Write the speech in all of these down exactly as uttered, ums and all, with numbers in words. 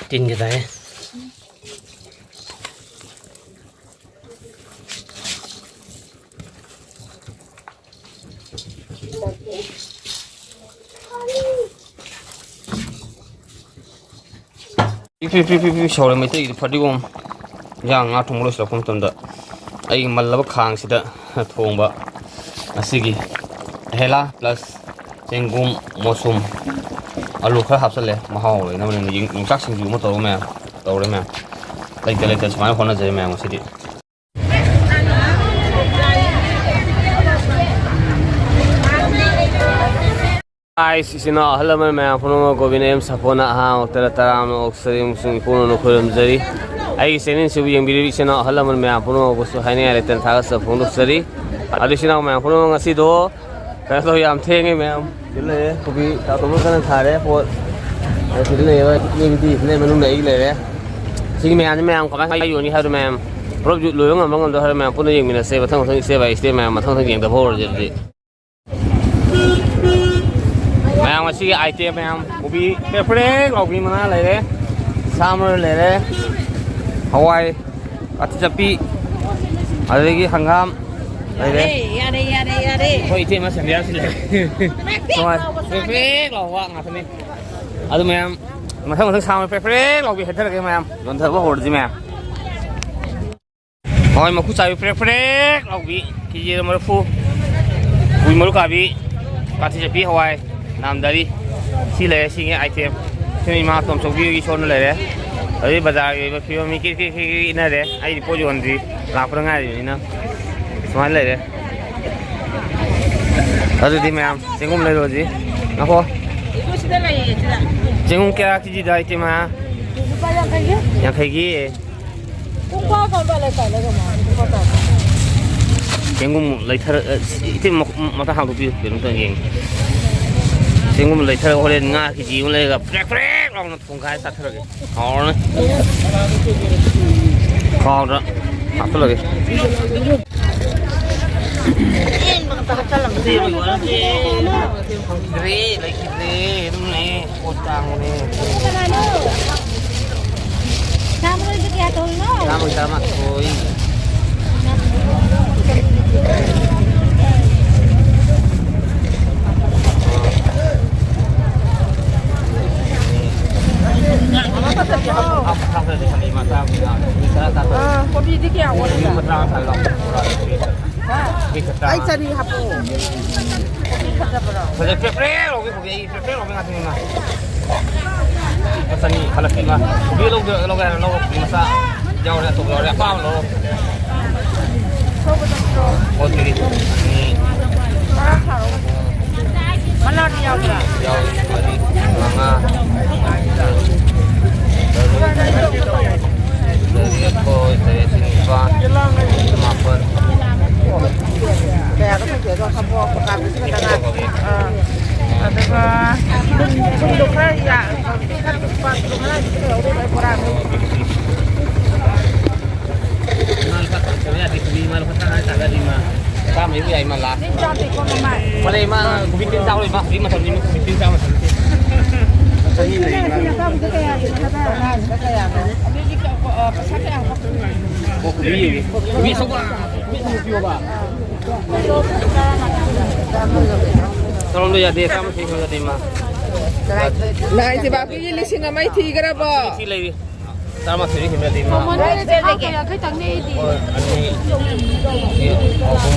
ꯇꯤꯟꯒꯦ ꯇꯥꯏꯌꯦ꯫ ꯄꯤ ꯄꯤ ꯄꯤ ꯄꯤ ꯄꯤ ꯁꯧꯔꯦ ꯃꯩꯇꯩꯒꯤꯗꯤ ꯐꯗꯤꯒꯣꯝ꯫ ꯏꯟꯖꯥꯡ ꯉꯥ ꯊꯣꯡꯕ ꯂꯣꯏꯁꯤꯜꯂꯛꯄ ꯃꯇꯝꯗ ꯑꯩꯒꯤ ꯃꯜꯂꯕ ꯈꯥꯡꯁꯤꯗ ꯊꯣꯡꯕ ꯉꯁꯤꯒꯤ ꯑꯍꯦꯂꯥ plus ꯆꯦꯡꯒꯨꯝ, ꯃꯣꯁꯨꯝ, ꯑꯂꯨ ꯈꯔ ꯍꯥꯞꯆꯜꯂꯦ꯫ ꯃꯍꯥꯎ ꯂꯩꯅꯕꯅꯦꯅ ꯌꯦꯡ-, ꯌꯣꯡꯆꯥꯛ ꯁꯤꯡꯖꯨ ꯑꯃ ꯇꯧꯔꯒ ꯃꯌꯥꯝ ꯇꯧꯔꯦ ꯃꯌꯥꯝ꯫ ꯂꯩꯇ ꯂꯩꯇ ꯁꯨꯃꯥꯏꯅ ꯍꯣꯠꯅꯖꯔꯦ ꯃꯌꯥꯝ ꯉꯁꯤꯗꯤ꯫ Guys, ꯏꯆꯤꯟ ꯏꯅꯥꯎ ꯑꯍꯜ ꯂꯃꯟ ꯃꯌꯥꯝ ꯄꯨꯝꯅꯃꯛ ꯒꯣꯕꯤꯟ ꯑꯦꯝ ꯁꯥꯐꯣꯅ ꯑꯍꯥꯟꯕ ꯃꯛꯇꯗ ꯇꯔꯥꯝꯅ ꯑꯣꯛꯆꯔꯤ ꯑꯃꯁꯨꯡ ꯏꯄꯨꯛꯅꯤꯡ ꯈꯣꯏꯔꯝꯖꯔꯤ꯫ ꯑꯩꯒꯤ channelꯁꯤꯕꯨ ꯌꯦꯡꯕꯤꯔꯤꯕ ꯏꯆꯤꯟ ꯏꯅꯥꯎ ꯑꯍꯜ ꯂꯃꯟ ꯃꯌꯥꯝ ꯄꯨꯝꯅꯃꯛꯄꯨꯁꯨ ꯍꯥꯏꯅꯤꯡꯉꯥꯏ ꯂꯩꯇꯅ ꯊꯥꯒꯠꯆꯕ ꯐꯣꯡꯗꯣꯛꯆꯔꯤ꯫ ꯑꯗꯨ ꯏꯆꯤꯟ ꯏꯅꯥꯎ ꯃꯌꯥꯝ ꯄꯨꯝꯅꯃꯛ ꯉꯁꯤꯗꯣ ꯀꯩꯅꯣ ꯇꯧ, ꯌꯥꯝ ꯊꯦꯡꯉꯦ ꯃꯌꯥꯝ꯫ ꯁꯤꯗ ꯂꯩꯔꯦ ꯀꯣꯕꯤ ꯆꯥꯊꯣꯛꯄ ꯀꯟꯅ ꯊꯥꯔꯦ ꯄꯣꯠ꯫ ꯑꯗ ꯁꯤꯗ ꯂꯩꯔꯦ ꯏꯅꯦ ꯕꯤꯇꯤ, ꯁꯤꯗ ꯃꯅꯨꯡꯗ ꯑꯩꯒꯤ ꯂꯩꯔꯦ꯫ ꯁꯤꯒꯤ ꯃꯌꯥꯝꯁꯦ ꯃꯌꯥꯝ ꯀꯃꯥꯏ ꯀꯃꯥꯏ ꯌꯣꯟꯅꯤ ꯍꯥꯏꯕꯗꯣ ꯃꯌꯥꯝ ꯄꯨꯂꯞ ꯂꯣꯏꯕ ꯉꯝꯕ ꯉꯝꯗꯕ ꯍꯥꯏꯕꯗꯣ ꯃꯌꯥꯝ ꯄꯨꯟꯅ ꯌꯦꯡꯃꯤꯟꯅꯁꯦ꯫ ꯃꯊꯪ ꯃꯊꯪ step by step ꯃꯌꯥꯝ ꯃꯊꯪ ꯃꯊꯪ ꯌꯦꯡꯗꯕ ꯍꯧꯔꯁꯦ ꯑꯗꯨꯗꯤ꯫ ꯃꯌꯥꯝ ꯉꯁꯤꯒꯤ item ꯃꯌꯥꯝ ꯀꯣꯕꯤ ꯄ꯭ꯔꯦꯛ ꯄ꯭ꯔꯦꯛ ꯂꯥꯎꯕꯤ ꯃꯅꯥ ꯂꯩꯔꯦ, ꯁꯥ ꯃꯔꯣꯏ ꯂꯩꯔꯦ, ꯍꯋꯥꯏ, ꯀꯥꯇꯤ ꯆꯞꯄꯤ, ꯑꯗꯨꯗꯒꯤ ꯍꯪꯒꯥꯝ ꯂꯩꯔꯦ꯫ ꯌꯥꯔꯦ, ꯌꯥꯔꯦ, ꯌꯥꯔꯦ, ꯌꯥꯔꯦ꯫ ꯑꯩꯈꯣꯏ ꯏꯇꯩꯃ ꯁꯟꯗ꯭ꯌꯥꯁꯤ ꯂꯩꯔꯦ꯫ ꯄ꯭ꯔꯦꯛ ꯄ꯭ꯔꯦꯛ ꯅꯨꯡꯉꯥꯏ꯫ ꯂꯥꯎꯕ ꯄ꯭ꯔꯦꯛ ꯄ꯭ꯔꯦꯛ ꯂꯥꯎꯕ ꯉꯥꯛꯇꯅꯤ꯫ ꯑꯗꯨ ꯃꯌꯥꯝ ꯃꯊꯪ ꯃꯊꯪ ꯁꯥ ꯃꯔꯣꯏ ꯄ꯭ꯔꯦꯛ ꯄ꯭ꯔꯦꯛ ꯂꯥꯎꯕꯤ ꯍꯥꯏꯊꯔꯒꯦ ꯃꯌꯥꯝ꯫ ꯌꯣꯟꯊꯕ ꯍꯧꯔꯁꯤ ꯃꯌꯥꯝ꯫ ꯍꯣꯏ, ꯃꯀꯨ ꯆꯥꯕꯤ ꯄ꯭ꯔꯦꯛ ꯄ꯭ꯔꯦꯛ ꯂꯥꯎꯕꯤ ꯀꯦꯖꯤꯗ ꯃꯔꯤꯐꯨ꯫ ꯀꯣꯕꯤ ꯃꯔꯨ ꯀꯥꯕꯤ, ꯀꯥꯇꯤ ꯆꯞꯄꯤ, ꯍꯋꯥꯏ, ꯅꯥꯝꯗꯥꯔꯤ꯫ ꯁꯤ ꯂꯩꯔꯦ, ꯁꯤꯒꯤ item꯫ ꯁꯤꯅ ꯏꯃꯥ ꯑꯇꯣꯝꯆꯧꯕꯤꯒꯤ ꯁꯣꯝꯗ ꯂꯩꯔꯦ꯫ ꯑꯗꯩ ꯕꯖꯥꯔꯒꯤ ꯑꯣꯏꯕ ꯐꯤꯕꯝ ꯃꯤ ꯀ꯭ꯔꯤꯛ ꯀ꯭ꯔꯤꯛ ꯀ꯭ꯔꯤꯛ ꯀ꯭ꯔꯤꯛ ꯏꯟꯅꯔꯦ꯫ ꯑꯩꯗꯤ ꯄꯣꯠ ꯌꯣꯟꯗ꯭ꯔꯤ, ꯂꯥꯛꯄꯗ ꯉꯥꯏꯔꯤꯕꯅꯤꯅ꯫ ꯁꯨꯃꯥꯏꯅ ꯂꯩꯔꯦ꯫ ꯑꯗꯨꯗꯤ ꯃꯌꯥꯝ ꯆꯦꯡꯒꯨꯝ ꯂꯩꯔꯨꯔꯁꯤ꯫ ꯉꯥꯏꯈꯣ꯫ ꯁꯤꯗ ꯂꯩꯌꯦ, ꯁꯤꯗ꯫ ꯆꯦꯡꯒꯨꯝ ꯀꯌꯥ ꯀꯦꯖꯤꯗ ꯏꯇꯩꯃ? ꯂꯨꯄꯥ ꯌꯥꯡꯈꯩꯒꯤ꯫ ꯌꯥꯡꯈꯩꯒꯤ꯫ ꯆꯦꯡꯒꯨꯝ ꯂꯩꯊꯔ-, ꯑ, ꯏꯇꯩ ꯃ-, ꯃꯊꯛ ꯍꯥꯡꯗꯣꯛꯄꯤꯌꯨ, ꯀꯩꯅꯣꯝꯇ ꯌꯦꯡꯒꯦ꯫ ꯆꯦꯡꯒꯨꯝ ꯂꯩꯊꯔꯒ ꯍꯣꯔꯦꯟ ꯉꯥ ꯀꯦꯖꯤ ꯑꯃ ꯂꯩꯔꯒ ꯄ꯭ꯔꯦꯛ ꯄ꯭ꯔꯦꯛ ꯂꯥꯎꯅ ꯊꯣꯡꯒꯥꯏ ꯆꯥꯊꯔꯒꯦ꯫ ꯍꯥꯎꯔꯅꯤ꯫ ꯈꯥꯎꯗ ꯍꯥꯞꯆꯜꯂꯒꯦ꯫ ꯐꯪꯗ꯭ꯔꯦ, ꯂꯩꯈꯤꯗ꯭ꯔꯦ, ꯑꯗꯨꯝ ꯂꯩ꯫ ꯄꯣꯠ ꯇꯥꯡꯕꯅꯦ꯫ ꯇꯔꯥꯃꯥꯊꯣꯏ꯫ ꯑꯥ, ꯀꯣꯕꯤꯗꯤ ꯀꯌꯥ ꯑꯣꯜꯂꯤꯅꯣ? ꯍꯥ? ꯑꯩ ꯆꯅꯤ ꯍꯥꯞꯄꯛꯑꯣ꯫ ꯀꯣꯕꯤ ꯐꯖꯕ꯭ꯔꯣ? ꯐꯖꯩ, ꯐ꯭ꯔꯦꯁ ꯐ꯭ꯔꯦꯁ ꯂꯧꯒꯦ, ꯀꯣꯕꯤ ꯑꯩ ꯐ꯭ꯔꯦꯁ ꯐ꯭ꯔꯦꯁ ꯂꯧꯒꯦ ꯉꯥꯛꯇꯅꯤ, ꯏꯃꯥ꯫ ꯂꯨꯄꯥ ꯆꯅꯤ ꯈꯜꯂꯛꯀꯦ, ꯏꯃꯥ꯫ ꯀꯣꯕꯤ ꯂꯧꯒꯦ, ꯂꯧꯒꯦ ꯍꯥꯏꯔ ꯂꯧꯔꯣ, ꯀꯣꯕꯤ ꯃꯆꯥ ꯌꯥꯎꯔꯦ, ꯑꯆꯧꯕ ꯌꯥꯎꯔꯦ, ꯑꯄꯥꯝꯕ ꯂꯧꯔꯣ꯫ ꯑꯣ, ꯇꯤꯔꯤ꯫ ꯑꯅꯤ꯫ ꯃꯅꯥꯗꯤ ꯌꯥꯎꯕ꯭ꯔꯥ? ꯌꯥꯎꯏ꯫ ꯃꯔꯤ, ꯃꯉꯥ, ꯇꯔꯨꯛ, ꯇꯔꯦꯠ, ꯍꯣꯏ, ꯇꯔꯦꯠ, ꯅꯤꯄꯥꯜ, ꯃꯥꯄꯜ꯫ ꯀꯌꯥꯗ ꯈꯛꯀꯤ ꯑꯗꯣ ꯍꯥꯞꯄꯛꯑꯣ, ꯀꯥꯕꯤꯁꯤ ꯈꯛꯇ ꯉꯥꯏ-, ꯑꯥ꯫ ꯑꯗꯨꯒ ꯊꯨꯝꯗꯣ ꯈꯔ ꯌꯥ-, ꯈꯔ ꯂꯨꯄꯥ ꯇꯔꯨꯛ ꯃꯉꯥ ꯂꯧꯗꯣꯏ ꯕꯣꯔꯥꯗꯣ꯫ ꯏꯃꯥ ꯂꯨꯄꯥ ꯇꯔꯥ ꯇꯔꯥ ꯌꯥꯗꯦ, ꯀꯣꯕꯤ ꯏꯃꯥ ꯂꯨꯄꯥ ꯇꯔꯥ ꯇꯥꯔꯒꯗꯤ ꯏꯃꯥ꯫ ꯆꯥꯝꯃ ꯂꯩꯕ ꯌꯥꯏ ꯏꯃꯥ, ꯂꯥꯁ꯫ ꯅꯪ ꯆꯥꯗꯦꯀꯣ ꯃꯃꯥꯏ꯫ ꯐꯔꯦ ꯏꯃꯥ, ꯀꯣꯕꯤ ꯇꯤꯟ ꯆꯥꯔꯣꯏ ꯏꯃꯥ, ꯍꯧꯖꯤꯛ ꯃꯇꯝꯅꯤ ꯏꯃꯥ, ꯀꯣꯕꯤ ꯇꯤꯟ ꯆꯥꯕ ꯃꯇꯝ ꯅꯠꯇꯦ꯫ ꯆꯅꯤ ꯂꯩ ꯏꯃꯥ꯫ ꯑꯗꯨꯗꯤ ꯀ-, ꯑ, ꯄꯩꯁꯥ ꯀꯌꯥ ꯍꯥꯞꯇꯣꯏꯅꯣ? ꯑꯣ, ꯀꯣꯕꯤ ꯌꯦꯡꯒꯦ꯫ ꯀꯣꯕꯤ ꯑꯆꯧꯕ꯫ ꯀꯣꯕꯤ ꯑꯆꯧꯕ ꯄꯤꯌꯣꯕ꯫ ꯆꯥꯔꯣꯝꯗ ꯌꯥꯗꯦ, ꯆꯥꯝꯃ ꯁꯤꯡ ꯌꯥꯗꯦ ꯏꯃꯥ꯫ ꯂꯥꯏꯟꯁꯦ ꯕꯥꯄꯤꯒꯤ ꯂꯤꯁꯤꯡ ꯑꯃ ꯊꯤꯈ꯭ꯔꯕꯣ? ꯁꯤ ꯂꯩꯔꯤ꯫ ꯆꯥꯝꯃ ꯁꯤꯡ ꯍꯦꯟꯒꯠꯂꯗꯤ ꯏꯃꯥ꯫ ꯃꯃꯜ ꯍꯥꯏꯁꯦ ꯂꯨꯄꯥ ꯌꯥꯡꯈꯩ ꯇꯪꯅꯦ ꯑꯩꯗꯤ꯫ ꯍꯣꯏ, ꯑꯅꯤ, ꯁꯤ, ꯑꯍꯨꯝ,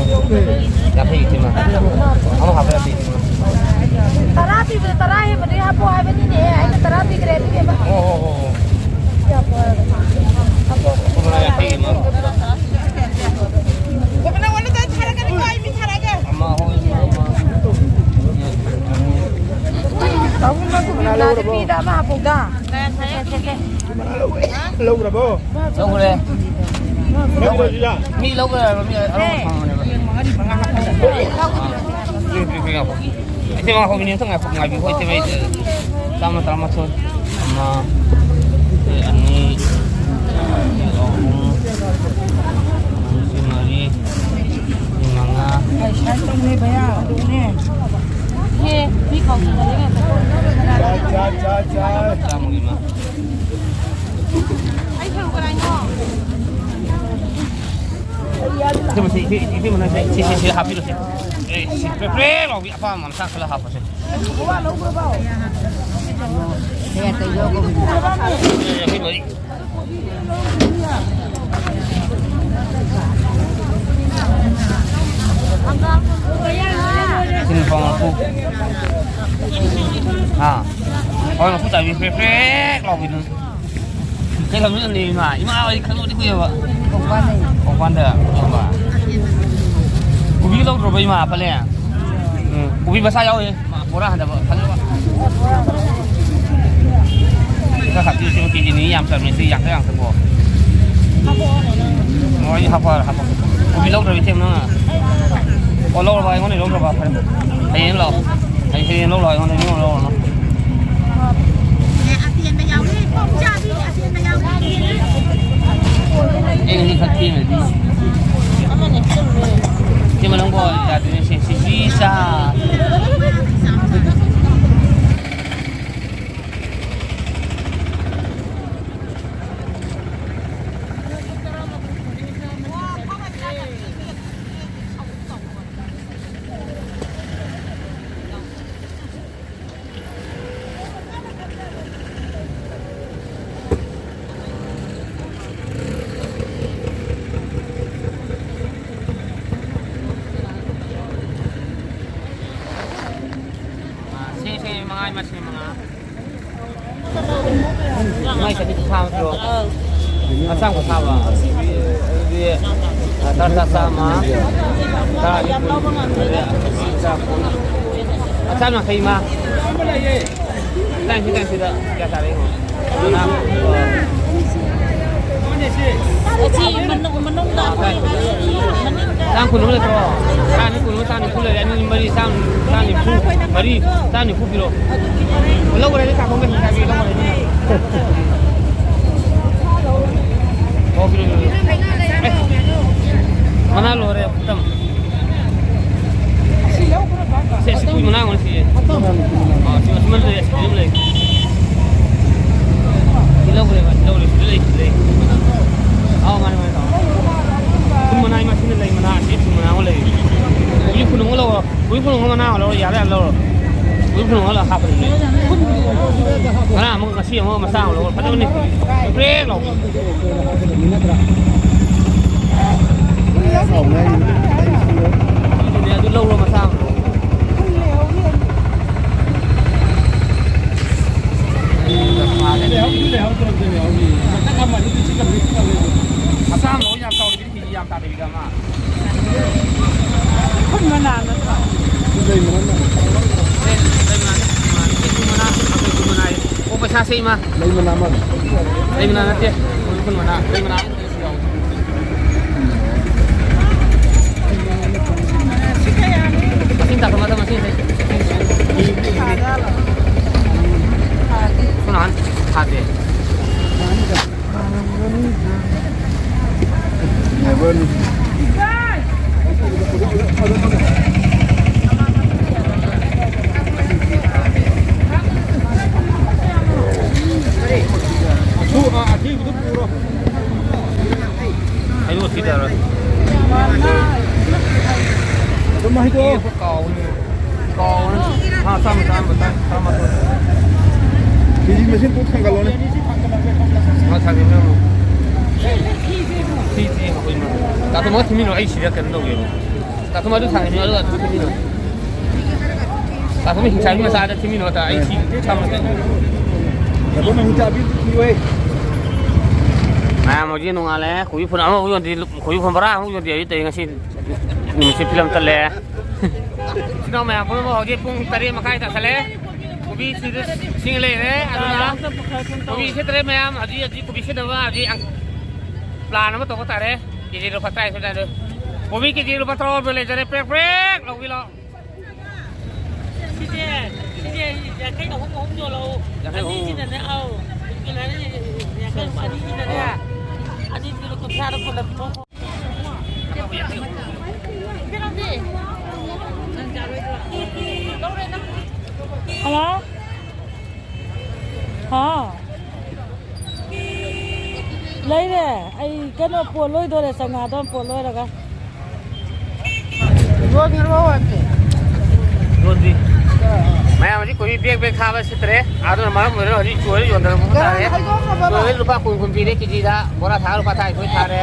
ꯌꯥꯡꯈꯩ ꯏꯆꯦꯃ꯫ ꯑꯃ ꯍꯥꯞꯄ ꯌꯥꯗꯦ ꯏꯆꯦꯃ꯫ ꯇꯔꯥ ꯄꯤꯕꯗ ꯇꯔꯥ ꯍꯦꯟꯕꯗꯤ ꯍꯥꯞꯄꯣ ꯍꯥꯏꯕꯅꯤꯅꯦ꯫ ꯑꯩꯅ ꯇꯔꯥ ꯄꯤꯈ꯭ꯔꯦ ꯑꯗꯨꯗꯤ ꯑꯃ꯫ ꯑꯣ, ꯑꯣ, ꯑꯣ, ꯑꯣ꯫ ꯍꯥꯞꯄꯣ ꯍꯥꯏꯕ꯫ ꯍꯥꯞꯄꯣ꯫ ꯀꯣꯝꯂꯥ ꯌꯥꯡꯈꯩ ꯑꯃ꯫ ꯀꯣꯝꯂꯥ ꯋꯥꯠꯂꯤ ꯇꯥꯏ ꯊꯥꯔꯛꯀꯅꯤꯀꯣ, ꯑꯩ ꯃꯤ ꯊꯥꯔꯛꯑꯒꯦ꯫ ꯑꯃ, ꯍꯣꯏ, ꯑꯃ, ꯑꯃ꯫ ꯄꯥꯕꯨꯡ ꯅꯪ ꯀꯣꯕꯤ ꯃꯅꯥ ꯂꯧꯔꯕꯣ? ꯄꯤꯗ ꯑꯃ ꯍꯥꯞꯄꯧꯗ꯫ ꯂꯧꯈ꯭ꯔꯦ꯫ ꯂꯧꯈ꯭ꯔꯦ, ꯁꯤꯗ꯫ ꯃꯤ ꯂꯧꯈ꯭ꯔꯦ ꯍꯥꯏꯕ, ꯃꯤ ꯑꯅꯧꯕ ꯐꯪꯕꯅꯦꯕ꯫ ꯄꯤꯔꯦ, ꯄꯤꯔꯦ, ꯄꯤꯔꯦ, ꯉꯥꯏꯈꯣ꯫ ꯏꯆꯦ, ꯉꯥꯏꯈꯣ, ꯃꯤꯅꯤꯠ ꯑꯝꯇ ꯉꯥꯏꯈꯣ, ꯉꯥꯏꯕꯤꯌꯨ, ꯏꯆꯦ, ꯑꯩ ꯆꯥꯝꯃ ꯇꯔꯥꯃꯥꯊꯣꯏ꯫ ꯑꯃ, ꯁꯤ ꯑꯅꯤ, ꯁꯤ ꯑꯍꯨꯝ, ꯁꯤ ꯃꯔꯤ, ꯁꯤ ꯃꯉꯥ꯫ ꯆꯥꯝꯃꯒꯤ ꯑꯃ꯫ ꯑꯩ ꯁꯔꯨꯛ ꯀꯅꯥꯏꯅꯣ? ꯁꯤ, ꯁꯤ, ꯁꯤ, ꯁꯤ, ꯁꯤ, ꯁꯤ ꯍꯥꯞꯄꯤꯔꯣꯁꯦ꯫ ꯑꯦ, ꯁꯤ ꯄ꯭ꯔꯦꯛ ꯄ꯭ꯔꯦꯛ ꯂꯥꯎꯕꯤ ꯑꯄꯥꯝꯕ ꯃꯁꯥ ꯈꯜꯂ ꯍꯥꯞꯄꯁꯦ꯫ ꯑꯦ, ꯌꯥꯡꯈꯩ ꯃꯔꯤ꯫ ꯁꯤꯅ ꯄꯥꯎ ꯃꯔꯐꯨ꯫ ꯑꯥ꯫ ꯄꯥꯎ ꯃꯔꯐꯨ ꯆꯥꯕꯤ ꯄ꯭ꯔꯦꯛ ꯄ꯭ꯔꯦꯛ ꯂꯥꯎꯕꯤꯗꯨ꯫ ꯀꯩ ꯂꯝꯗꯩꯅꯣ ꯏꯃꯥ? ꯏꯃꯥ, ꯑꯩ ꯈꯪꯕꯗꯤ ꯀꯨꯏꯔꯕ꯫ ꯀꯣꯡꯄꯥꯟꯗꯩ꯫ ꯀꯣꯡꯄꯥꯟꯗ ꯂꯧꯕ꯫ ꯀꯣꯕꯤ ꯂꯧꯗ꯭ꯔꯣꯕ ꯏꯃꯥ, ꯄꯂꯦꯟ? ꯎꯝ, ꯀꯣꯕꯤ ꯃꯆꯥ ꯌꯥꯎꯔꯤ꯫ ꯕꯣꯔꯥ ꯍꯟꯗꯕ ꯐꯖꯕ꯫ ꯈꯔ ꯍꯥꯞꯄꯤꯌꯨ, ꯁꯤꯕꯨ ꯀꯦꯖꯤ ꯑꯅꯤ ꯌꯥꯝ ꯆꯥꯝꯃꯦ, ꯁꯤ ꯌꯥꯡꯈꯩ ꯌꯥꯡꯈꯩꯀꯣ꯫ ꯑꯣ, ꯑꯩ ꯍꯥꯞꯄ, ꯍꯥꯞꯄ꯫ ꯀꯣꯕꯤ ꯂꯧꯗ꯭ꯔꯕ ꯏꯆꯦ ꯅꯪ? ꯑꯣ, ꯂꯧꯔꯕ, ꯑꯩꯉꯣꯟꯗ ꯂꯧꯗ꯭ꯔꯕ? ꯐꯔꯦ꯫ ꯍꯌꯦꯡ ꯂꯥꯛꯑꯣ꯫ ꯑꯩ ꯍꯌꯦꯡ ꯂꯧ ꯂꯥꯛꯑꯣ, ꯑꯩꯉꯣꯟꯗ ꯃꯤꯉꯣꯟꯗ ꯂꯧꯔꯨꯅꯨ꯫ ꯑꯦ, ꯑꯇꯦꯟꯕ ꯌꯥꯎꯔꯤ, ꯏꯆꯥꯗꯤ ꯑꯇꯦꯟꯕ ꯌꯥꯎꯔꯤ꯫ ꯑꯩ ꯉꯁꯤ ꯈꯔ ꯊꯦꯡꯅꯗꯤ꯫ ꯏꯆꯦ ꯃꯅꯨꯡꯕꯨ ꯌꯥꯗꯣꯏꯅꯦ, ꯁꯤ, ꯁꯤ, ꯁꯤ ꯆꯥ꯫ ꯁꯤ, ꯁꯤ, ꯃꯉꯥ, ꯃꯁꯤꯡ ꯃꯉꯥ꯫ ꯃꯥꯏ ꯆꯠꯄꯤ ꯊꯥꯕ ꯅꯠꯇ꯭ꯔꯣ? ꯑꯆꯥꯡꯕ ꯊꯥꯕ꯫ ꯑꯗꯨꯗꯤ, ꯑ, ꯇꯔꯥ, ꯇꯔꯥ, ꯆꯥꯝꯃ꯫ ꯇꯔꯥ, ꯅꯤꯐꯨ꯫ ꯑꯆꯥꯝ ꯌꯥꯡꯈꯩ ꯑꯃ꯫ ꯇꯔꯥꯅꯤꯊꯣꯏ, ꯇꯔꯥꯅꯤꯊꯣꯏꯗ ꯀꯌꯥ ꯇꯥꯔꯦ ꯌꯦꯡꯉꯣ꯫ ꯃꯉꯥ꯫ ꯑꯁꯤ ꯃꯅꯨꯡ-, ꯃꯅꯨꯡꯗ ꯑꯩꯈꯣꯏ ꯃꯅꯤꯡꯗ꯫ ꯆꯥꯝ ꯀꯨꯟ ꯑꯃ ꯂꯩꯇ꯭ꯔꯣ? ꯆꯥꯝ ꯀꯨꯟ ꯑꯃ, ꯆꯥꯝ ꯅꯤꯐꯨ ꯂꯩꯔꯦ꯫ ꯑꯅꯤ, ꯃꯔꯤ, ꯆꯥꯝ, ꯆꯥꯝ ꯅꯤꯐꯨ꯫ ꯃꯔꯤ, ꯆꯥꯝ ꯅꯤꯐꯨ ꯄꯤꯔꯣ꯫ ꯂꯧꯈ꯭ꯔꯦ, ꯀꯥꯞꯐꯝ ꯀꯩꯁꯨ ꯆꯥꯕꯤ ꯂꯧꯈ꯭ꯔꯦ꯫ ꯑꯣ, ꯄꯤꯔꯣ, ꯄꯤꯔꯣ, ꯄꯤꯔꯣ꯫ ꯑꯦ, ꯃꯅꯥ ꯂꯣꯏꯔꯦ, ꯈꯨꯇꯝ꯫ ꯁꯦ, ꯁꯤ ꯀꯨꯏ ꯃꯅꯥ ꯑꯣꯏꯅ ꯁꯤꯌꯦ꯫ ꯑꯥ, ꯁꯤ ꯑꯁꯤ ꯃꯅꯨꯡꯗ ꯑꯁꯤ ꯑꯗꯨꯝ ꯂꯩ꯫ ꯁꯤ ꯂꯧꯈ꯭ꯔꯦꯕ, ꯁꯤ ꯂꯧꯔꯦ, ꯁꯤꯗ ꯂꯩ, ꯁꯤꯗ ꯂꯩ꯫ ꯑꯥꯎ, ꯃꯥꯅꯦ, ꯃꯥꯅꯦ, ꯇꯥꯃꯣ꯫ ꯀꯨꯟ ꯃꯅꯥ ꯃꯁꯤꯡꯗ ꯂꯩ꯫ ꯂꯧꯔꯣ, ꯌꯥꯔꯦ, ꯌꯥꯔꯦ, ꯂꯧꯔꯣ꯫ ꯎꯏ ꯐꯨꯅ ꯂꯧꯔ ꯍꯥꯞꯄꯅꯤ꯫ ꯉꯔꯥꯡ ꯑꯃꯨꯛ, ꯉꯁꯤ ꯑꯃꯨꯛ ꯃꯆꯥ ꯑꯃ ꯂꯧꯔꯣ꯫ ꯐꯖꯕꯅꯤ꯫ ꯕ꯭ꯔꯦꯛ ꯂꯥꯎ꯫ ꯑꯗꯨꯅꯦ, ꯑꯗꯨ ꯂꯧꯔꯣ, ꯃꯆꯥ ꯑꯃ ꯂꯧꯔꯣ꯫ ꯃꯆꯥ ꯑꯃ ꯂꯧꯔꯣ, ꯌꯥꯝ ꯆꯥꯎꯗꯕꯤ꯫ ꯀꯦꯖꯤ ꯌꯥꯝ ꯇꯥꯗꯕꯤꯗ ꯑꯃ꯫ ꯈꯨꯟ ꯃꯅꯥ ꯅꯠꯇ꯭ꯔꯣ? ꯂꯩ ꯃꯅꯥ ꯃꯥꯜꯂꯦ꯫ ꯂꯩ ꯃꯅꯥ, ꯂꯩ ꯃꯅꯥ, ꯂꯩ ꯃꯅꯥ꯫ ꯑꯣ, ꯄꯩꯁꯥꯁꯦ ꯏꯃꯥ꯫ ꯂꯩ ꯃꯅꯥ ꯃꯥꯜꯂꯦ꯫ ꯂꯩ ꯃꯅꯥ ꯅꯠꯇꯦ꯫ ꯈꯨꯟ ꯃꯅꯥ, ꯂꯩ ꯃꯅꯥ꯫ ꯃꯁꯤꯡ ꯇꯥꯛꯄ ꯃꯇꯝ ꯃꯁꯤꯡꯁꯦ꯫ ꯁꯣꯝ ꯅꯥꯀꯟ ꯊꯥꯗꯦ꯫ ꯑꯗꯨꯝ ꯍꯩꯗꯣꯛꯑꯣ꯫ ꯀꯥꯎꯅꯤ꯫ ꯀꯥꯎꯅꯤ꯫ ꯍꯥ, ꯆꯥꯝꯃ, ꯆꯥꯝꯃ, ꯆꯥꯝꯃ, ꯆꯥꯝꯃ꯫ ꯀꯦꯖꯤ ꯃꯁꯤꯡ ꯄꯨꯛ ꯊꯥꯡꯒꯠꯂꯣꯅꯦ꯫ ꯃꯥ ꯊꯥꯡꯒꯠꯂꯣ꯫ ꯁꯤ, ꯁꯤ, ꯑꯩꯈꯣꯏ ꯃꯥ꯫ ꯇꯥꯇꯣꯝꯕꯒ ꯊꯤꯃꯤꯟꯅꯧ, ꯑꯩ ꯁꯤꯗ ꯀꯩꯅꯣ ꯇꯧꯒꯦꯕ꯫ ꯇꯥꯇꯣꯝꯕ ꯑꯗꯨ ꯊꯥꯡꯒꯠꯂꯣ, ꯑꯗꯨꯒ ꯑꯗꯨ ꯊꯤꯃꯤꯟꯅꯧ꯫ ꯇꯥꯇꯣꯝꯕ ꯍꯤꯡꯆꯥꯕꯤ ꯃꯆꯥꯗ ꯊꯤꯃꯤꯟꯅꯧ, ꯇꯥ, ꯑꯩ ꯁꯤ ꯊꯝꯃꯒꯦ꯫ ꯇꯥꯇꯣꯝꯕ ꯍꯤꯡꯆꯥꯕꯤ ꯊꯤꯌꯨꯍꯦ꯫ ꯃꯌꯥꯝ ꯍꯧꯖꯤꯛ ꯅꯣꯡꯉꯥꯜꯂꯦ, ꯀꯣꯕꯤ ꯐꯨꯟ ꯑꯃꯐꯥꯎ ꯌꯣꯟꯗꯦ, ꯀꯣꯕꯤ ꯐꯨꯟ ꯕꯣꯔꯥ ꯑꯃꯐꯥꯎ ꯌꯣꯟꯗꯦ ꯍꯧꯖꯤꯛ ꯇꯧꯔꯤ ꯉꯁꯤ꯫ ꯅꯨꯃꯤꯠꯁꯦ ꯐꯤꯂꯝ ꯇꯠꯂꯦ꯫ ꯏꯆꯤꯟ ꯏꯅꯥꯎ ꯃꯌꯥꯝ ꯄꯨꯝꯅꯃꯛ ꯍꯧꯖꯤꯛ ꯄꯨꯡ ꯇꯔꯦꯠ ꯃꯈꯥꯏ ꯇꯥꯁꯜꯂꯦ꯫ ꯀꯣꯕꯤ ꯁꯤꯗ ꯁꯤꯡ ꯂꯩꯔꯦ꯫ ꯑꯗꯨꯅ ꯀꯣꯕꯤ ꯁꯤꯠꯇ꯭ꯔꯦ ꯃꯌꯥꯝ꯫ ꯍꯧꯖꯤꯛ, ꯍꯧꯖꯤꯛ ꯀꯣꯕꯤ ꯁꯤꯠꯅꯕ ꯍꯧꯖꯤꯛ plan ꯑꯃ ꯇꯧꯕ ꯇꯥꯔꯦ꯫ ꯀꯦꯖꯤ ꯂꯨꯄꯥ ꯇꯔꯥꯅꯤꯊꯣꯏ ꯑꯗꯥꯏꯗ꯫ ꯀꯣꯕꯤ ꯀꯦꯖꯤ ꯂꯨꯄꯥ ꯇꯔꯥꯍꯨꯝꯗꯣꯏ ꯂꯩꯖꯔꯦ꯫ ꯄ꯭ꯔꯦꯛ ꯄ꯭ꯔꯦꯛ ꯂꯧꯕꯤꯔꯣ꯫ ꯁꯤꯁꯦ, ꯁꯤꯁꯦ ꯌꯥꯡꯈꯩ ꯑꯍꯨꯝ ꯑꯍꯨꯝ ꯌꯣꯜꯂꯛꯑꯣ꯫ ꯌꯥꯡꯈꯩ ꯑꯍꯨꯝ꯫ ꯑꯅꯤꯁꯤꯅꯅꯦ, ꯑꯧ, ꯀꯤꯂꯣ ꯌꯥꯡꯈꯩ, ꯑꯅꯤꯁꯤꯅꯅꯦ, ꯑꯅꯤꯁꯤꯅ ꯀꯨꯟꯊ꯭ꯔꯥꯗ ꯀꯣꯟꯅ ꯄꯤꯊꯣꯛꯈꯣ꯫ ꯍꯜꯂꯣ? ꯍꯥꯎ꯫ ꯂꯩꯔꯦ꯫ ꯑꯩ ꯀꯩꯅꯣ ꯄꯣꯠ ꯂꯣꯏꯗꯣꯔꯦ, ꯆꯉꯥꯗꯣ ꯄꯣꯠ ꯂꯣꯏꯔꯒ꯫ ꯌꯣꯟꯈ꯭ꯔꯕꯣ ꯍꯥꯏꯕꯅꯦ? ꯃꯌꯥꯝ ꯍꯧꯖꯤꯛ ꯀꯣꯕꯤ ꯕꯦꯛ ꯕꯦꯛ ꯊꯥꯕ ꯁꯤꯠꯇ꯭ꯔꯦ꯫ ꯑꯗꯨꯅ ꯃꯔꯝ ꯑꯣꯏꯔꯒ ꯍꯧꯖꯤꯛ ꯆꯣꯏꯔ ꯌꯣꯟꯗꯅ ꯃꯃꯨꯠ ꯇꯥꯔꯦ꯫ ꯆꯣꯏꯔ ꯂꯨꯄꯥ ꯀꯨꯟ ꯀꯨꯟ ꯄꯤꯔꯦ ꯀꯦꯖꯤꯗ꯫ ꯕꯣꯔꯥ ꯊꯥ ꯂꯨꯄꯥ ꯇꯔꯥꯅꯤꯊꯣꯏ ꯊꯥꯔꯦ꯫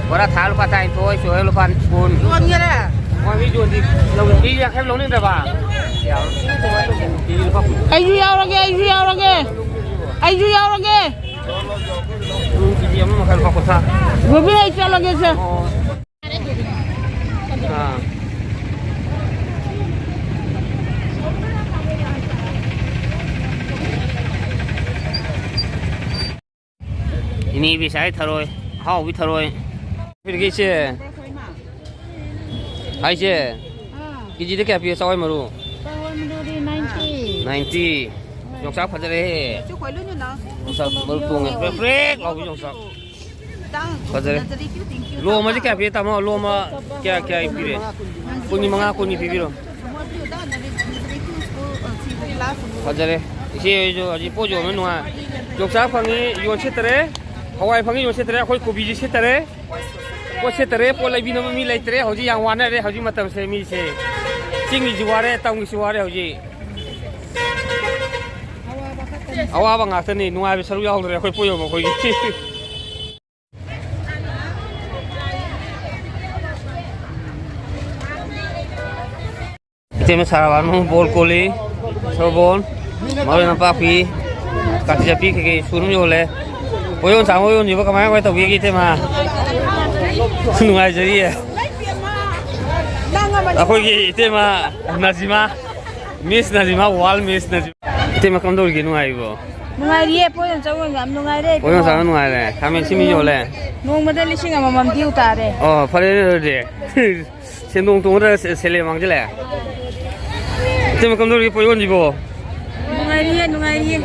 ꯕꯣꯔꯥ ꯊꯥ ꯂꯨꯄꯥ ꯇꯔꯥꯅꯤꯊꯣꯏ, ꯆꯣꯏꯔ ꯂꯨꯄꯥ ꯀꯨꯟ꯫ ꯌꯣꯟꯒꯦꯔꯥ? ꯃꯣꯏ ꯃꯤ ꯌꯣꯟꯗꯤ ꯂꯧ-, ꯀꯦꯖꯤ ꯌꯥꯡꯈꯩ ꯂꯧꯅꯤꯡꯗ꯭ꯔꯕ? ꯀꯦꯖꯤ ꯂꯨꯄꯥ ꯀꯨꯟ꯫ ꯑꯩꯁꯨ ꯌꯥꯎꯔꯒꯦ, ꯑꯩꯁꯨ ꯌꯥꯎꯔꯒꯦ, ꯑꯩꯁꯨ ꯌꯥꯎꯔꯒꯦ꯫ ꯎꯝ, ꯀꯦꯖꯤ ꯑꯃ ꯃꯈꯥꯏ ꯂꯨꯄꯥ ꯀꯨꯟꯊ꯭ꯔꯥ꯫ ꯒꯣꯕꯤ, ꯑꯩ ꯆꯠꯂꯒꯦꯁꯦ꯫ ꯑꯣ꯫ ꯑꯥ꯫ ꯏꯅꯦ ꯏꯕꯦꯆꯥꯒꯤ ꯊꯔꯣꯏ, ꯑꯍꯥꯎꯕꯤ ꯊꯔꯣꯏ꯫ ꯄꯤꯔꯒꯦ ꯏꯆꯦ꯫ ꯍꯥꯏ ꯏꯆꯦ꯫ ꯑꯥ꯫ ꯀꯦꯖꯤꯗ ꯀꯌꯥ ꯄꯤꯔꯦ ꯆꯋꯥꯏ ꯃꯔꯨ? ꯆꯋꯥꯏ ꯃꯔꯨꯗꯤ ninety꯫ Ninety꯫ ꯌꯣꯡꯆꯥꯛ ꯐꯖꯔꯦꯍꯦ꯫ ꯌꯣꯡꯆꯥꯛ ꯃꯔꯨ ꯇꯣꯡꯉꯦ꯫ ꯄ꯭ꯔꯦꯛ ꯄ꯭ꯔꯦꯛ ꯂꯥꯎꯕꯤ ꯌꯣꯡꯆꯥꯛ꯫ ꯐꯖꯔꯦ꯫ ꯂꯣꯝ ꯑꯁꯤ ꯀꯌꯥ ꯄꯤꯔꯦ, ꯇꯥꯃꯣ? ꯂꯣꯝ ꯀꯌꯥ, ꯀꯌꯥ, ꯀꯌꯥ ꯄꯤꯔꯦ? ꯀꯨꯟꯒꯤ ꯃꯉꯥ, ꯀꯨꯟꯒꯤ ꯄꯤꯕꯤꯔꯣ꯫ ꯐꯖꯔꯦ꯫ ꯏꯆꯦ ꯍꯣꯏꯁꯨ ꯍꯧꯖꯤꯛ ꯄꯣꯠ ꯌꯣꯟꯕ ꯅꯨꯡꯉꯥꯏ꯫ ꯌꯣꯡꯆꯥꯛ ꯐꯪꯉꯤ, ꯌꯣꯟ ꯁꯤꯠꯇꯔꯦ꯫ ꯍꯋꯥꯏ ꯐꯪꯉꯤ, ꯌꯣꯟ ꯁꯤꯠꯇꯔꯦ꯫ ꯑꯩꯈꯣꯏ ꯀꯣꯕꯤꯁꯤ ꯁꯤꯠꯇꯔꯦ꯫ ꯄꯣꯠ ꯁꯤꯠꯇꯔꯦ, ꯄꯣꯠ ꯂꯩꯕꯤꯅꯕ ꯃꯤ ꯂꯩꯇ꯭ꯔꯦ꯫ ꯍꯧꯖꯤꯛ ꯌꯥꯝ ꯋꯥꯅꯔꯦ ꯍꯧꯖꯤꯛ ꯃꯇꯝꯁꯦ ꯃꯤꯁꯦ꯫ ꯆꯤꯡꯒꯤꯁꯨ ꯋꯥꯔꯦ, ꯇꯝꯒꯤꯁꯨ ꯋꯥꯔꯦ ꯍꯧꯖꯤꯛ꯫ ꯑꯋꯥꯕ ꯉꯥꯛꯇꯅꯤ, ꯅꯨꯡꯉꯥꯏꯕ ꯁꯔꯨꯛ ꯌꯥꯎꯗ꯭ꯔꯦ ꯑꯩꯈꯣꯏ ꯄꯣꯠ ꯌꯣꯟꯕ ꯑꯩꯈꯣꯏꯒꯤ꯫ ꯏꯇꯩꯃ ꯁꯥꯔ ꯋꯥꯔꯃ ꯕꯣꯜ ꯀꯣꯜꯂꯤ, ꯁꯒꯣꯜ, ꯃꯔꯣꯏ ꯅꯄꯥꯛꯄꯤ, ꯀꯥꯇꯤ ꯆꯠꯄꯤ ꯀꯩꯀꯩ ꯁꯨꯅ ꯌꯣꯜꯂꯦ꯫ ꯄꯣꯌꯣꯟ ꯆꯥꯃ ꯌꯣꯟꯈꯤꯕ ꯀꯃꯥꯏ ꯀꯃꯥꯏ ꯇꯧꯕꯤꯒꯦ ꯏꯇꯩꯃ? ꯅꯨꯡꯉꯥꯏꯖꯔꯤꯌꯦ꯫ ꯑꯩꯈꯣꯏꯒꯤ ꯏꯇꯩꯃ ꯅꯖꯤꯃꯥ, ꯃꯤꯁ ꯅꯖꯤꯃꯥ, ꯋꯥꯔꯜ ꯃꯤꯁ ꯅꯖꯤꯃꯥ꯫ ꯏꯇꯩꯃ ꯀꯝꯗꯧꯔꯤꯒꯦ, ꯅꯨꯡꯉꯥꯏꯔꯤꯕꯣ? ꯅꯨꯡꯉꯥꯏꯔꯤꯌꯦ, ꯄꯣꯌꯣꯟ ꯆꯥꯃ ꯌꯥꯝ ꯅꯨꯡꯉꯥꯏꯔꯦ꯫ ꯄꯣꯌꯣꯟ ꯆꯥꯃ ꯅꯨꯡꯉꯥꯏꯔꯦ, ꯈꯥꯃꯦꯟ ꯑꯁꯤꯟꯕꯤ ꯌꯣꯜꯂꯦ꯫ ꯅꯣꯡꯃꯗ ꯂꯤꯁꯤꯡ ꯑꯃꯃꯝ due ꯇꯥꯔꯦ꯫ ꯑꯣ, ꯐꯔꯦꯅꯦ ꯑꯗꯨꯗꯤ꯫ ꯁꯦꯟꯗꯣꯡ ꯇꯣꯡꯉꯗ ꯁꯦ-, ꯁꯦꯂꯦ ꯃꯥꯡꯁꯤꯜꯂꯦ꯫ ꯏꯇꯩꯃ ꯀꯝꯗꯧꯔꯤꯒꯦ ꯄꯣꯠ ꯌꯣꯟꯁꯤꯕꯣ? ꯅꯨꯡꯉꯥꯏꯔꯤꯌꯦ, ꯅꯨꯡꯉꯥꯏꯔꯤꯌꯦ꯫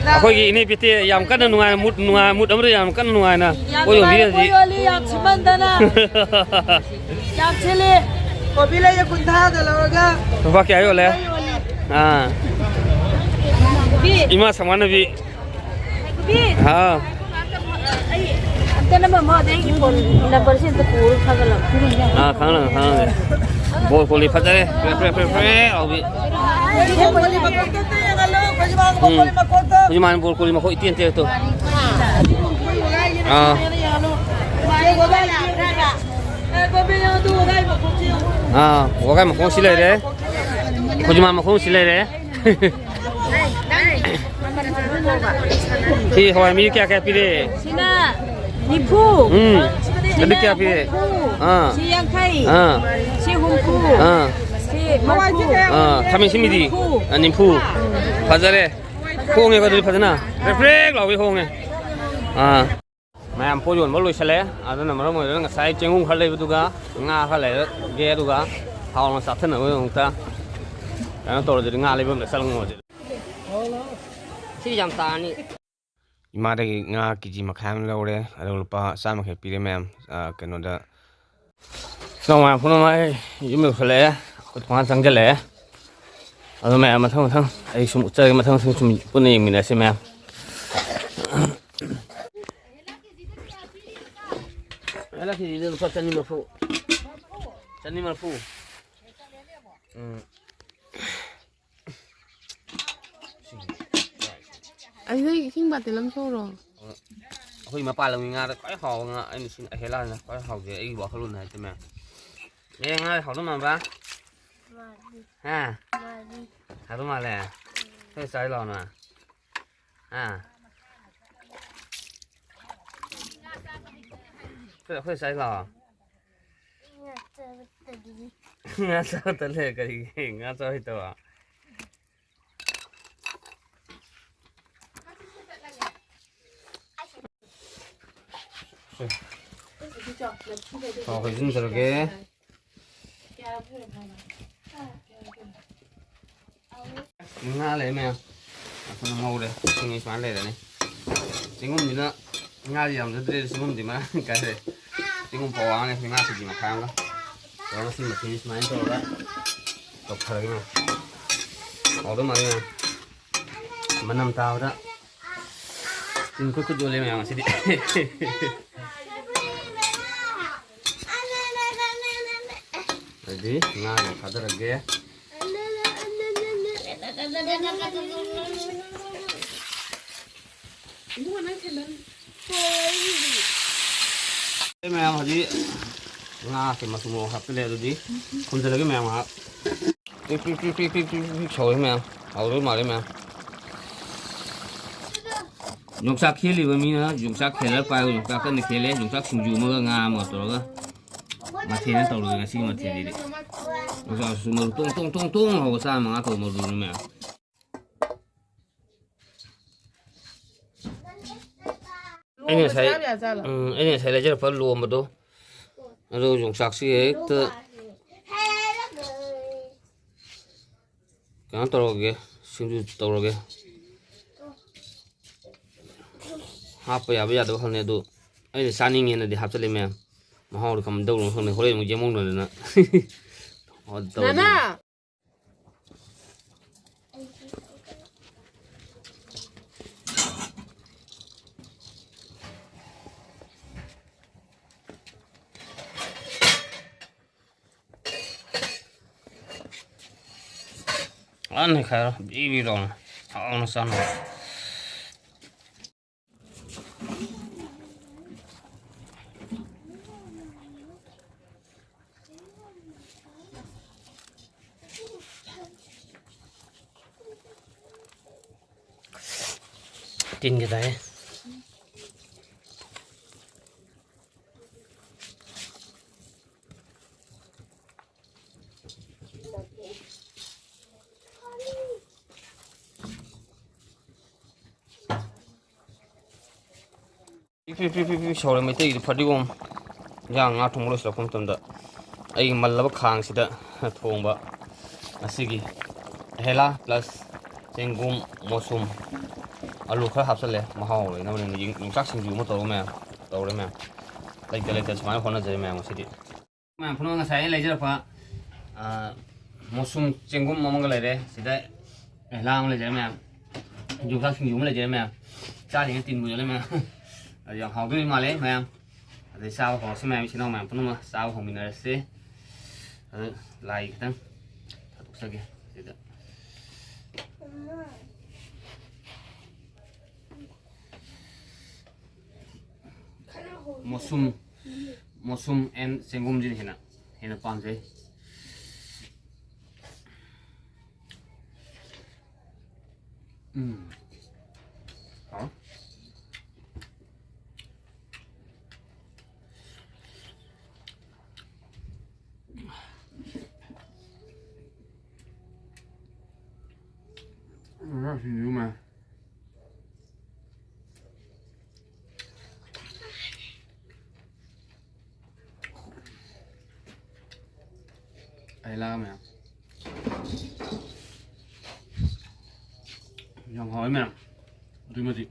ꯑꯩꯈꯣꯏꯒꯤ ꯏꯅꯦ ꯄꯦꯇꯦ ꯌꯥꯝ ꯀꯟꯅ ꯅꯨꯡꯉꯥꯏ, ꯃꯨꯠ ꯅꯨꯡꯉꯥꯏ, ꯃꯨꯠ ꯑꯃꯗ ꯌꯥꯝ ꯀꯟꯅ ꯅꯨꯡꯉꯥꯏꯅ ꯌꯥꯝ ꯄꯣꯠ ꯌꯣꯟꯕꯤꯔꯤ ꯅꯨꯡꯉꯥꯏꯅ ꯄꯣꯠ ꯍꯧꯖꯤꯛ꯫ ꯌꯣꯜꯂꯤ, ꯌꯥꯝ ꯁꯤꯠꯃꯟꯗꯅ꯫ ꯌꯥꯝ ꯁꯤꯠꯂꯤ꯫ ꯀꯣꯕꯤ ꯂꯩꯔꯦ ꯀꯨꯟꯊ꯭ꯔꯥꯗ ꯂꯧꯔꯒ꯫ ꯂꯨꯄꯥ ꯀꯌꯥ ꯌꯣꯜꯂꯦ? ꯀꯨꯟꯊ꯭ꯔꯥ ꯌꯣꯜꯂꯤ꯫ ꯑꯥ꯫ ꯀꯣꯕꯤ꯫ ꯏꯃꯥ ꯁꯃꯥꯟꯅꯕꯤ꯫ ꯀꯣꯕꯤ꯫ ꯍꯥꯎ꯫ ꯑꯩ ꯅꯝꯕꯔꯁꯦ ꯑꯝꯇ ꯄꯨꯔ ꯊꯥꯒꯠꯂꯛꯑꯣ꯫ ꯑꯥ, ꯈꯪꯂꯪ, ꯈꯪꯂꯪ꯫ ꯕꯣꯜ ꯀꯣꯂꯤ ꯐꯖꯔꯦ꯫ ꯄ꯭ꯔꯦ, ꯄ꯭ꯔꯦ, ꯄ꯭ꯔꯦ, ꯄ꯭ꯔꯦ ꯂꯥꯎꯕꯤ꯫ ꯕꯣꯜ ꯀꯣꯂꯤ ꯃꯀꯣꯛꯇ ꯑꯝꯇ ꯌꯦꯡꯍꯜꯂꯣ꯫ ꯈꯣꯏꯖꯨꯃꯥꯡ ꯎꯝ꯫ ꯕꯣꯜ ꯀꯣꯂꯤ ꯃꯀꯣꯛꯇ꯫ ꯈꯣꯏꯖꯨꯃꯥꯡ ꯕꯣꯜ ꯀꯣꯂꯤ ꯃꯀꯣꯛ ꯏꯇꯦꯟ ꯇꯦꯟ ꯇꯣ꯫ ꯑꯥ꯫ ꯑꯥ, ꯋꯥꯒꯥꯏ ꯃꯈꯣꯡ ꯁꯤ ꯂꯩꯔꯦ꯫ ꯈꯣꯏꯖꯨꯃꯥꯡ ꯃꯈꯣꯡ ꯁꯤ ꯂꯩꯔꯦ꯫ ꯁꯤ ꯍꯋꯥꯏ ꯃꯤ ꯀꯌꯥ ꯀꯌꯥ ꯄꯤꯔꯦ? ꯁꯤꯅ ꯅꯤꯐꯨ꯫ ꯎꯝ꯫ ꯁꯤꯅ ꯑꯗꯨ ꯀꯌꯥ ꯄꯤꯔꯦ? ꯍꯨꯝꯐꯨ꯫ ꯑꯥ꯫ ꯁꯤ ꯌꯥꯡꯈꯩ꯫ ꯑꯥ꯫ ꯁꯤ ꯍꯨꯝꯐꯨ꯫ ꯑꯥ꯫ ꯁꯤ ꯃꯔꯤꯐꯨ꯫ ꯑꯥ, ꯈꯥꯃꯦꯟ ꯑꯁꯤꯟꯕꯤꯗꯤ? ꯅꯤꯐꯨ꯫ ꯑꯥ, ꯅꯤꯐꯨ꯫ ꯐꯖꯔꯦ꯫ ꯍꯣꯡꯉꯦꯀꯣ ꯑꯗꯨꯗꯤ ꯐꯖꯅ? ꯄ꯭ꯔꯦꯛ ꯄ꯭ꯔꯦꯛ ꯂꯥꯎꯒꯩ ꯍꯣꯡꯉꯦ꯫ ꯑꯥ꯫ ꯃꯌꯥꯝ ꯄꯣꯠ ꯌꯣꯟꯕ ꯂꯣꯏꯁꯜꯂꯦ꯫ ꯑꯗꯨꯅ ꯃꯔꯝ ꯑꯣꯏꯗꯨꯅ ꯉꯁꯥꯏ ꯆꯦꯡꯒꯨꯝ ꯈꯔ ꯂꯩꯕꯗꯨꯒ ꯉꯥ ꯈꯔ ꯂꯩꯔꯒꯦ, ꯑꯗꯨꯒ ꯍꯥꯎꯅ ꯆꯥꯊꯅꯕꯒꯤꯗꯃꯛꯇ ꯀꯩꯅꯣ ꯇꯧꯔꯁꯤꯗꯤ, ꯉꯥ ꯂꯩꯐꯝꯗ ꯆꯪꯉꯨꯔꯁꯤ꯫ ꯁꯤ ꯌꯥꯝ ꯇꯥꯅꯤ꯫ ꯏꯃꯥꯗꯒꯤ ꯉꯥ ꯀꯦ ꯖꯤ ꯃꯈꯥꯏ ꯑꯃ ꯂꯧꯔꯦ, ꯑꯗꯨꯒ ꯂꯨꯄꯥ ꯆꯥꯝꯃꯈꯛ ꯄꯤꯔꯦ ꯃꯌꯥꯝ꯫ ꯑ, ꯀꯩꯅꯣꯗ, ꯁꯤꯅ ꯃꯌꯥꯝ ꯄꯨꯝꯅꯃꯛ ꯑꯩ ꯌꯨꯝ ꯌꯧꯁꯜꯂꯛꯑꯦ, ꯑꯩꯈꯣꯏ ꯊꯣꯡꯒꯥꯟ ꯆꯪꯁꯤꯜꯂꯛꯑꯦ꯫ ꯑꯗꯣ ꯃꯌꯥꯝ ꯃꯊꯪ ꯃꯊꯪ ꯑꯩ ꯁꯨꯝ ꯎꯠꯆꯔꯒꯦ, ꯃꯊꯪ ꯃꯊꯪ ꯁꯨꯝ ꯄꯨꯟꯅ ꯌꯦꯡꯃꯤꯟꯅꯁꯤ ꯃꯌꯥꯝ꯫ ꯍꯦꯂꯥ ꯀꯦ ꯖꯤꯗ ꯂꯨꯄꯥ ꯆꯅꯤ ꯃꯔꯤꯐꯨ꯫ ꯆꯅꯤ ꯃꯔꯤꯐꯨ꯫ ꯎꯝ꯫ ꯑꯁꯤꯗ ꯏꯁꯤꯡ ꯕꯥꯇꯤꯜ ꯑꯃ ꯁꯣꯛꯎꯔꯣ꯫ ꯑꯩꯈꯣꯏ ꯃꯄꯥꯟ ꯂꯝꯒꯤ ꯉꯥꯗ ꯈ꯭ꯋꯥꯏ ꯍꯥꯎꯕ ꯉꯥ ꯑꯩꯅ ꯁꯤ ꯑꯍꯦꯂꯥꯁꯤꯅ ꯈ꯭ꯋꯥꯏ ꯍꯥꯎꯖꯩ, ꯑꯩꯒꯤ ꯋꯥꯈꯜꯂꯣꯟꯗ ꯍꯥꯏꯇꯥꯔꯦ꯫ ꯑꯦ, ꯉꯥ ꯍꯥꯎꯗꯧ ꯃꯥꯟꯕ꯭ꯔꯥ? ꯃꯥꯅꯤ꯫ ꯍꯥ? ꯃꯥꯅꯤ꯫ ꯍꯥꯎꯗꯧ ꯃꯥꯜꯂꯦ? ꯎꯝ꯫ ꯈꯔ ꯆꯥꯏ ꯂꯥꯎꯅ꯫ ꯍꯥ? ꯈꯔ, ꯈꯔ ꯆꯥꯏ ꯂꯥꯎ꯫ ꯉꯥ ꯆꯥꯕ ꯇꯜꯂꯤ꯫ ꯉꯥ ꯆꯥꯕ ꯇꯜꯂꯦ ꯀꯔꯤꯒꯤ? ꯉꯥ ꯆꯥꯕ ꯍꯩꯇꯕ? ꯊꯥꯎ ꯍꯩꯖꯤꯟꯖꯔꯒꯦ꯫ ꯉꯥ ꯂꯩ ꯃꯌꯥꯝ꯫ ꯑꯩꯈꯣꯏꯅ ꯉꯧꯔꯦ꯫ ꯏꯁꯤꯡ ꯁꯨꯃꯥꯏꯅ ꯂꯩꯔꯅꯤ꯫ ꯆꯦꯡꯒꯨꯝꯁꯤꯅ ꯉꯥꯗꯤ ꯌꯥꯝꯖꯗ꯭ꯔꯦ, ꯆꯦꯡꯒꯨꯝꯗꯤ ꯃꯔꯥꯡ ꯀꯥꯏꯔꯦ꯫ ꯆꯦꯡꯒꯨꯝ ꯄꯋꯥ ꯑꯃꯅꯦ, ꯑꯩꯈꯣꯏ ꯉꯥ ꯀꯦ ꯖꯤ ꯃꯈꯥꯏ ꯑꯃꯒ꯫ ꯇꯧꯔꯒ ꯁꯤ ꯃꯊꯦꯜꯁꯤ ꯁꯨꯃꯥꯏꯅ ꯇꯧꯔꯒ ꯇꯧꯊꯔꯒꯦ ꯃꯌꯥꯝ꯫ ꯍꯥꯎꯗꯧ ꯃꯥꯜꯂꯦ ꯃꯌꯥꯝ꯫ ꯃꯅꯝ ꯇꯥꯕꯗ ꯇꯤꯟ ꯈꯨꯠ ꯈꯨꯠ ꯌꯣꯜꯂꯦ ꯃꯌꯥꯝ ꯉꯁꯤꯗꯤ꯫ ꯑꯗꯨꯗꯤ ꯉꯥꯒ ꯊꯥꯗꯔꯒꯦ꯫ ꯃꯌꯥꯝ ꯍꯧꯖꯤꯛ ꯉꯥꯁꯦ ꯃꯆꯨ ꯃꯣꯔꯣꯛ ꯍꯥꯞꯆꯤꯜꯂꯦ꯫ ꯑꯗꯨꯗꯤ ꯈꯨꯝꯖꯤꯜꯂꯒꯦ ꯃꯌꯥꯝ ꯉꯥꯏꯍꯥꯛ꯫ ꯄꯤꯛ ꯄꯤꯛ ꯄꯤꯛ ꯄꯤꯛ ꯄꯤꯛ ꯄꯤꯛ ꯄꯤꯛ ꯁꯧꯔꯦ ꯃꯌꯥꯝ꯫ ꯍꯥꯎꯗꯣꯏ ꯃꯥꯜꯂꯦ ꯃꯌꯥꯝ꯫ ꯌꯣꯡꯆꯥꯛ ꯈꯦꯠꯂꯤꯕ ꯃꯤꯅ ꯌꯣꯡꯆꯥꯛ ꯈꯦꯠꯂ ꯄꯥꯏꯕ ꯌꯣꯡꯆꯥꯛ ꯀꯟꯅ ꯈꯦꯠꯂꯦ꯫ ꯌꯣꯡꯆꯥꯛ ꯁꯤꯡꯖꯨ ꯑꯃꯒ ꯉꯥ ꯑꯃꯒ ꯇꯧꯔꯒ ꯃꯊꯦꯜ ꯑꯃ ꯇꯧꯔꯒꯦ ꯉꯁꯤꯒꯤ ꯃꯊꯦꯜꯁꯤꯗꯤ꯫ ꯌꯣꯡꯆꯥꯛꯁꯨ ꯃꯔꯨ ꯇꯣꯡ ꯇꯣꯡ ꯇꯣꯡ ꯇꯣꯡ ꯍꯧꯕ ꯆꯥ ꯃꯉꯥ ꯇꯧꯕ ꯃꯔꯨꯅꯤ ꯃꯌꯥꯝ꯫ ꯑꯩꯅ ꯉꯁꯥꯏ, ꯎꯝ, ꯑꯩꯅ ꯉꯁꯥꯏ ꯂꯩꯖꯔꯛꯄ ꯂꯣꯝꯕꯗꯣ, ꯑꯗꯨ ꯌꯣꯡꯆꯥꯛꯁꯤ ꯍꯦꯛꯇ ꯀꯩꯅꯣ ꯇꯧꯔꯒꯦ, ꯁꯤꯡꯖꯨ ꯇꯧꯔꯒꯦ꯫ ꯍꯥꯞꯄ ꯌꯥꯕ ꯌꯥꯗꯕ ꯈꯪꯗꯦ, ꯑꯗꯨ ꯑꯩꯅ ꯆꯥꯅꯤꯡꯉꯦꯅꯗꯤ ꯍꯥꯞꯆꯜꯂꯦ ꯃꯌꯥꯝ꯫ ꯃꯍꯥꯎꯗꯤ ꯀꯝꯗꯧꯕꯅꯣ ꯈꯪꯗꯦ, ꯍꯣꯔꯦꯟ ꯑꯃꯨꯛ ꯌꯦꯡꯍꯧꯗꯗꯅ꯫ ꯑꯣ, ꯇꯧꯔꯁꯤ꯫ ꯅꯥꯅꯥ! ꯑꯥ, ꯅꯩꯈꯥꯏꯔꯣ꯫ ꯕ꯭ꯔꯤ ꯕ꯭ꯔꯤ ꯂꯥꯎꯅ꯫ ꯍꯥꯎꯅ ꯆꯥꯅꯕ꯫ ꯇꯤꯟꯒ ꯇꯥꯏꯌꯦ꯫ ꯄꯤꯛ ꯄꯤꯛ ꯄꯤꯛ ꯄꯤꯛ ꯄꯤꯛ ꯁꯧꯔꯦ ꯃꯩꯇꯩꯒꯤꯗꯤ ꯐꯗꯤꯒꯣꯝ꯫ ꯏꯟꯖꯥꯡ ꯉꯥ ꯊꯣꯡꯕ ꯂꯣꯏꯁꯤꯜꯂꯛꯄ ꯃꯇꯝꯗ ꯑꯩꯒꯤ ꯃꯜꯂꯕ ꯈꯥꯡꯁꯤꯗ ꯊꯣꯡꯕ ꯉꯁꯤꯒꯤ ꯑꯍꯦꯂꯥ plus ꯆꯦꯡꯒꯨꯝ, ꯃꯣꯁꯨꯝ, ꯑꯂꯨ ꯈꯔ ꯍꯥꯞꯆꯜꯂꯦ꯫ ꯃꯍꯥꯎ ꯂꯩꯅꯕꯅꯦꯅ ꯌꯣꯡ-, ꯌꯣꯡꯆꯥꯛ ꯁꯤꯡꯖꯨ ꯑꯃ ꯇꯧꯔꯒ ꯃꯌꯥꯝ ꯇꯧꯔꯦ ꯃꯌꯥꯝ꯫ ꯂꯩꯇ ꯂꯩꯇ ꯁꯨꯃꯥꯏꯅ ꯍꯣꯠꯅꯖꯔꯦ ꯃꯌꯥꯝ ꯉꯁꯤꯗꯤ꯫ ꯃꯌꯥꯝ ꯄꯨꯝꯅꯃꯛ ꯉꯁꯥꯏ ꯑꯩꯅ ꯂꯩꯖꯔꯛꯄ, ꯑ, ꯃꯣꯁꯨꯝ ꯆꯦꯡꯒꯨꯝ ꯑꯃꯒ ꯂꯩꯔꯦ꯫ ꯁꯤꯗ ꯑꯍꯦꯂꯥ ꯑꯃ ꯂꯩꯖꯔꯦ ꯃꯌꯥꯝ꯫ ꯌꯣꯡꯆꯥꯛ ꯁꯤꯡꯖꯨ ꯑꯃ ꯂꯩꯖꯔꯦ ꯃꯌꯥꯝ꯫ ꯆꯥꯔꯤꯉꯩ ꯇꯤꯟ ꯃꯨꯖꯜꯂꯦ ꯃꯌꯥꯝ꯫ ꯑꯗꯨ ꯌꯥꯝ ꯍꯥꯎꯗꯣꯏꯅꯤ ꯃꯥꯜꯂꯦ ꯃꯌꯥꯝ꯫ ꯑꯗꯩ ꯆꯥꯕ ꯍꯧꯔꯁꯤ ꯃꯌꯥꯝ, ꯏꯆꯤꯟ ꯏꯅꯥꯎ ꯃꯌꯥꯝ ꯄꯨꯝꯅꯃꯛ ꯆꯥꯕ ꯍꯧꯃꯤꯟꯅꯔꯁꯤ꯫ ꯑꯗꯨ ꯂꯥꯏ ꯈꯤꯇꯪ ꯊꯥꯗꯣꯛꯆꯒꯦ ꯁꯤꯗ꯫ ꯃꯁꯨꯝ, ꯃꯁꯨꯝ and ꯆꯦꯡꯒꯨꯝꯁꯤꯅ ꯍꯦꯟꯅ, ꯍꯦꯟꯅ ꯄꯥꯝꯖꯩ꯫ ꯎꯝ꯫ ꯍꯥꯎ꯫ ꯎꯝ, ꯁꯤꯡꯖꯨ ꯃꯌꯥꯝ꯫ ꯑꯩ ꯂꯥꯛꯑꯝꯃꯦ꯫ ꯌꯥꯝ ꯍꯥꯎꯋꯦ ꯃꯌꯥꯝ꯫ ꯑꯗꯨꯛꯀꯤ ꯃꯇꯤꯛ